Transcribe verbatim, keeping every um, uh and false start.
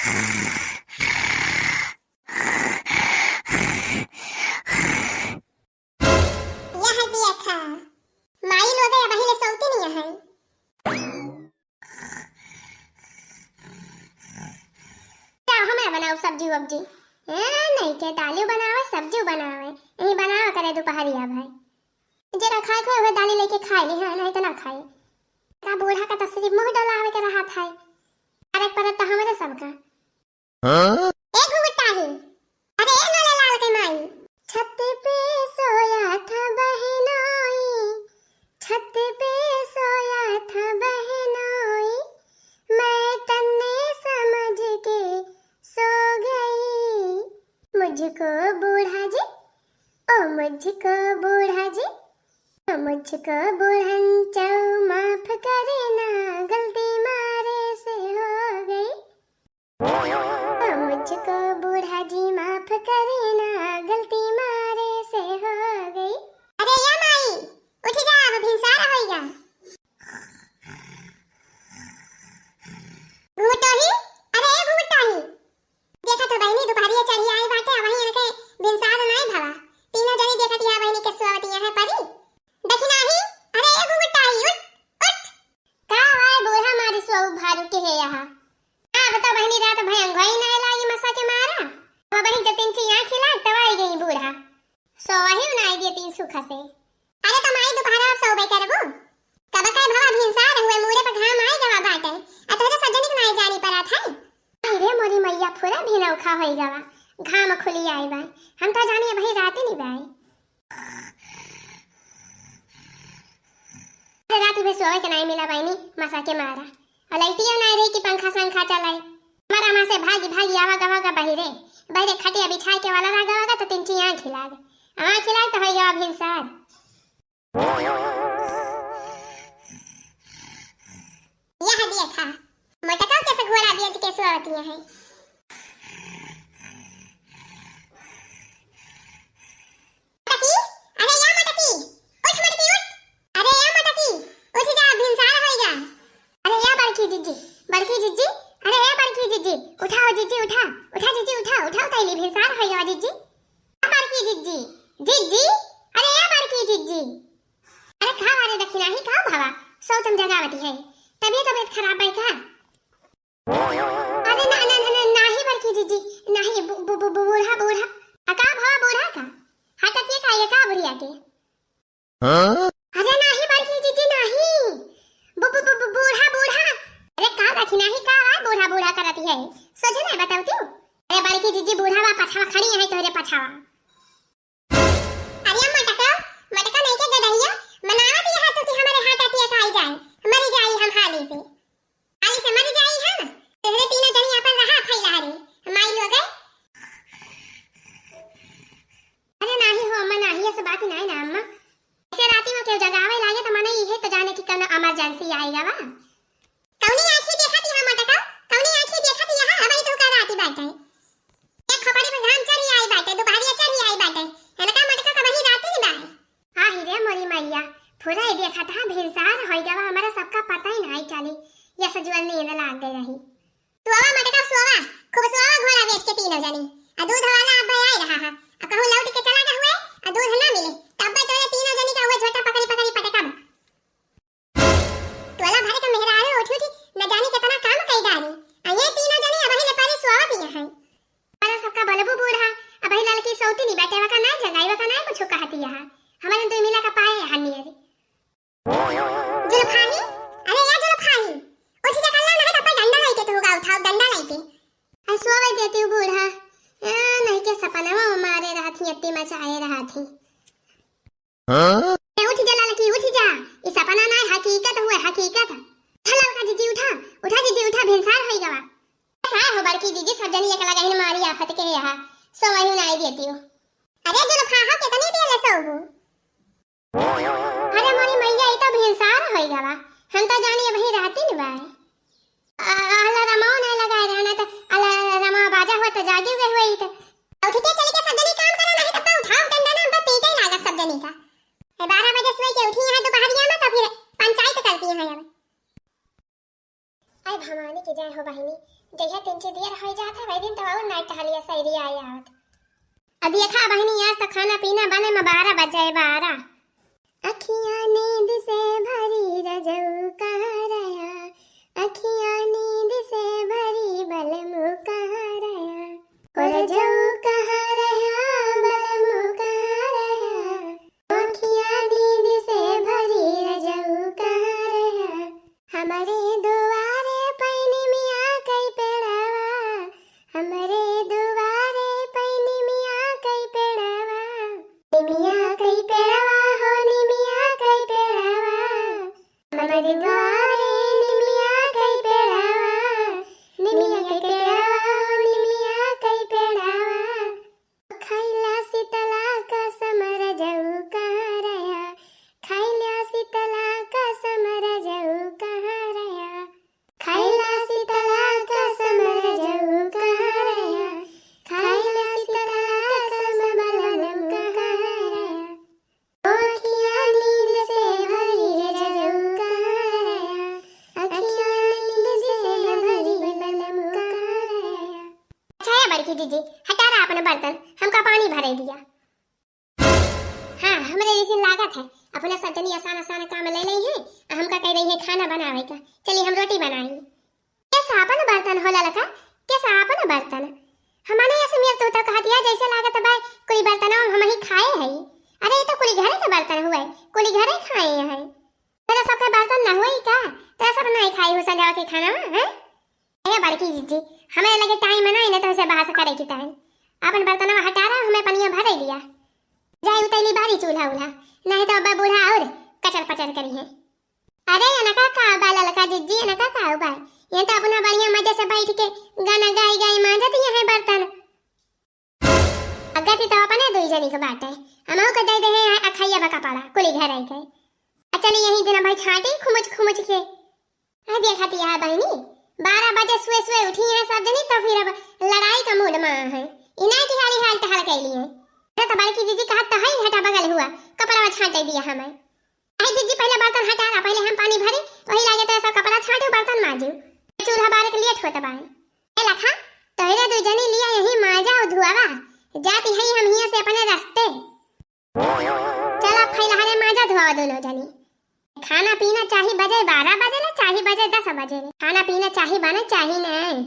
यह देखा, माई लोग अबही ले सौती नहीं है। का हमें बनाओ सब्जी वब्जी? ए, नहीं के दालियो बनावे, सब्जियो बनावे, यही बनावे करे दुपहरिया भाई। जरा खाए के होए, दाली लेके खाए ली, हाँ, नहीं तो ना खाए। का बूढ़ा का तसरी मुँह डोलावे के रहा था। अरे परत तो हमारे सबका। हाँ? ए घुघुटाही, अरे ए लाला लाल के माई। छत पे सोया था बहनोई, छत पे सोया था बहनोई, मैं तन्ने समझ के सो गई। मुझको बूढ़ा जी, ओ मुझको बूढ़ा जी, ओ मुझको बूढ़न चौ माफ करे ना, गलती मारे से हो गई। ओ मुझको बूढ़ा जी माफ करे ना, गलती मारे से हो गई। अरे या माई, उठ जा, अब भिनसार होइगा। घुघुटाही, अरे ए घुघुटाही, देखा तो बहिनी, दुपहरिया चढ़ी आई बाटे, अबही इनके भिनसार नाई भवा। तीनों जनी देखत या बहिनी के सोवतिया है परी। दखिनाही, अरे ए घुघुटाही, उठ, उठ। का आए बूढ़ा मारी सोऊ भारू के है यहाँ। अब तो बहिनी रात भर अंघोई नाई लागी मसा के मारा। अब बहिन जब तीन चिया खिला तब आई गई बूढ़ा। सोवही नाई दे तीन सुख से। अरे तो माई दुपहरा अब सोबे करबू? कब के भवा भिनसार हुए, मूड़े पर घाम आई गवा बाटे। आ तोहरे सज्जनिक नाई जानी पड़त है। अरे मोरी मैया, पूरा भिनौखा होई गवा, घाम खुली आई बा। हम तो जानी अबही राती नहीं बाई। अरे राती में सोवे के नाई मिला बहिनी, मसा के मारा। और लाइटियो नाई रही कि पंखा संखा चलाई। हमारा माँ से भागी भागी आवा गवा गा बहिरे। बहिरे खटिया बिछाए के वाला रह गवा गा तो तीन ची आँख खिला दे। आँख खिला तो होई गवा भिनसार। यह देखा, मोटका कैसे घोड़ा बेच के सोवतिया है। मोटकी, अरे या मोटकी, उठ मोटकी, उठ। अरे या मोटकी, उठ जा, भिनसार होइगा। अरे या बड़की जिज्जी, बड़की जिज्जी, अरे या बड़की जिज्जी, उठाओ जिज्जी, उठा, उठा जिज्जी, उठा, उठाओ तैली, भिनसार होइगा जिज्जी। या बड़की जिज्जी, जिज्जी, अरे या बड़की जिज्जी। अरे का बारे दखिनाही, का भवा? सौतम जगावती है। तबियत, तबियत खराब है का? अरे ना, ना, ना, ना, नाही बड़की जिज्जी, नाही, बू-, बू-, बू-, बूढ़ा, बूढ़ा। आ का भवा बूढ़ा का? हटत ये का, ये का बुढ़िया के? हाँ? अरे नाही बड़की जिज्जी, नाही। बू-, बू-, बू-, बू-, बूढ़ा, बूढ़ा। अरे का दखिनाही, का बा बूढ़ा, बूढ़ा करती है? सोझे ना बताओ तू। अरे बड़की जिज्जी बूढ़ा बा, पछावा खड़ी है तोहरे पछावा। अरे मटका, मटका नहीं के गदहिया, मनावत यह तू कि हमारे हाथ अतिया खाई जाए, मरी जाई हम हाली से। हाली से मरी जाई हम। तोहरे तीनों जनी अपन रहा फैला रे, माई लोग। अरे नाही हो अम्मा, नाही, ऐसे बात ही नाही ना अम्मा। ऐसे राती में केहू जगावे लागे तो मने इहे तो जाने कि कौनो emergency आएगा बा। कौनी आँखी देखत यहाँ मटका, कौनी आँखी देखत यहाँ, अबही तो का राती बाटे। एक खोपड़ी पे घाम चढ़ी आई बाटे, दुपहरिया चढ़ी आई बाटे। इनका मटका का वही राती नहीं बाटे। आही रे मोरी मैया, फुरई देखत हा, भिनसार होई गवा, हमारा सबका पता ही नहीं चली। ये सजुअल नींद लाग गई रही। सोवा मटका सोवा, खूब सोवा घोड़ा बेच के तीनों जनी। आ दूध वाला अब आए रहा है। आ कहूँ लौट के चला गया हुए, आ दूध ना मिले, तब तोरे तीनों जनी का हुए झोटा पकड़ी पकड़ी पटकब। टोला भर के मेहरारू उठी उठी न जानी कितना काम कई डाली। आ ये तीनों जनी अबही ले परी सोवत यहाँ है। हमारा सबका बलबू बूढ़ा, अबही ललकी सौती नहीं बैठे, वका नहीं जगाई, वका नहीं कुछ कहती यहाँ। हमारे दुई मिला का पाए यहाँ नियर। जुल्फाही, अरे या जुल्फाही, उठ जा कल्ला, नहीं तो अपन डंडा लेके तू होगा उठाओ, डंडा लेके। आ सोवे देती हूँ बूढ़ा, ए, नहीं के सपनवा मारे रहा थी, अत्ती मचाए रहा थी। हाँ? ए, उठ जा ललकी, उठ जा, ई सपना ना है, हकीकत हुए, हकीकत। उठा ललका जिज्जी, उठा, उठा जिज्जी, उठा, भिनसार होई गवा। सार हो बड़की जिज्जी, सब जनी एक लगा ही मारी आफत के यहाँ, सोवही नहीं देती हूँ। अरे जुल्फाहा, कितनी देर ले सोबू? अरे मोरी मैया, ई तो भिनसार होई गवा, हम तो जानी अबही राती न बाय। अ-, अला रमाओ नहीं लगाए रहना तो, अला रमा बाजा हुआ तो जागी गए हुए ई तो। उठ के चली के सब जनी काम करो, नहीं तो पा उठाओ डंडा ना, हम तो पीटे ही लागत सब जनी का। ए, बारह बजे सोए के उठी यहाँ दोपहरिया में तो फिर पंचायत करती हैं अब। भवानी के जय हो बहिनी, जहिया तीन चार दियर होइ जात है, वही दिन तो और नाइट टहलिया सैरी आए आवत। अब देखा बहिनी, आज तो खाना पीना बने में बारह बजे, बारह। अखियाँ नींद से भरी रजऊ कहाँ रह्या, अखियाँ नींद से भरी बलमू कहाँ रह्या, ओ रजऊ कहाँ रह्या, बलमू कहाँ रह्या, अखियाँ नींद से भरी रजऊ कहाँ रह्या, हमरे दुआरे पै निमिया कई पेड़वा, हमरे दुआरे पै निमिया कई पेड़वा, निमिया कई पेड़वा हो, निमिया कई पेड़वा, हमरे दुआरे निमिया कई पेड़वा, निमिया कई पेड़वा हो, निमिया कई पेड़वा। खैला शीतला कसम रजऊ कहाँ रह्या, खैला शीतला कसम रजऊ कहाँ रह्या, खैला शीतला कसम रजऊ कहाँ रह्या, खैला शीतला कसम बलमू कहाँ रह्या। अखियाँ नींद से भरी रजऊ कहाँ रह्या, अखियाँ नींद से भरी बलमू कहाँ रह्या। अच्छा है बड़की जीजी, हटा रहा अपने बर्तन, हमका पानी भरे दिया। हाँ, हमरे जैसे लागत है, अपना सब जनी आसान आसान काम ले लेई है, आ हमका कह रही है खाना बनावे का। चली हम रोटी बनाई। कैसा अपन बर्तन होला लका, कैसा अपन बर्तन? हमारे ऐसे मेर तो, तो कहतिया जैसे लागत है भाई कोई बर्तन हम ही खाए है। अरे ये तो कुली घरे के बर्तन हुए, कुली घरे खाए है। तेरा सबके बर्तन ना हुए का? तेरा सब नहीं खाई हो संझवा के खाना में, हैं? ए बड़की जीजी, हमारे लगे टाइम है ना, इन्हें तो से बहस करे की टाइम। अपन बर्तनवा हटा रहा, हमें पनिया भरे दिया। जाए उतैली बारी चूल्हा उल्हा, नहीं तो अब बूढ़ा और कचर पचर करी है। अरे एनका का बा ललका जीजी, एनका का बा? ये तो अपना बढ़िया मजे से बैठ के गाना गाई गाई मांजत ही है बर्तन। अगती तो अपने दुई जनी के बाटे, हमहू के दे दे हैं अखैया बा कपड़ा, कुली घर आई के। आ चली यही दिन भाई छाटी खुमुच खुमुच के। आ देखती है बहिनी, बारह बजे सुए सुए उठी हैं सब जनी, तो फिर अब लड़ाई का मूड में है। इनाई की हाली हाल टहल कैली है। अरे तो बड़की जीजी कहत तो है, हटा बगल हुआ, कपड़ा छाटे दिया हमें। आई जीजी पहले बर्तन हटा रहा, पहले हम पानी भरी, वही लागे तो सब कपड़ा छाटू बर्तन माजू। चूल्हा बारे के लेट होत बाए। ए लखा, तोहरे दू जनी लिया यही माजा और धुआवा, जाती है हम हियां से अपने रास्ते। चल अब फैलहारे माजा धुआवा दोनों जनी। खाना पीना चाही बजे बारह बजे ले, चाही बजे दस बजे ले। खाना पीना चाही बने चाही नहीं।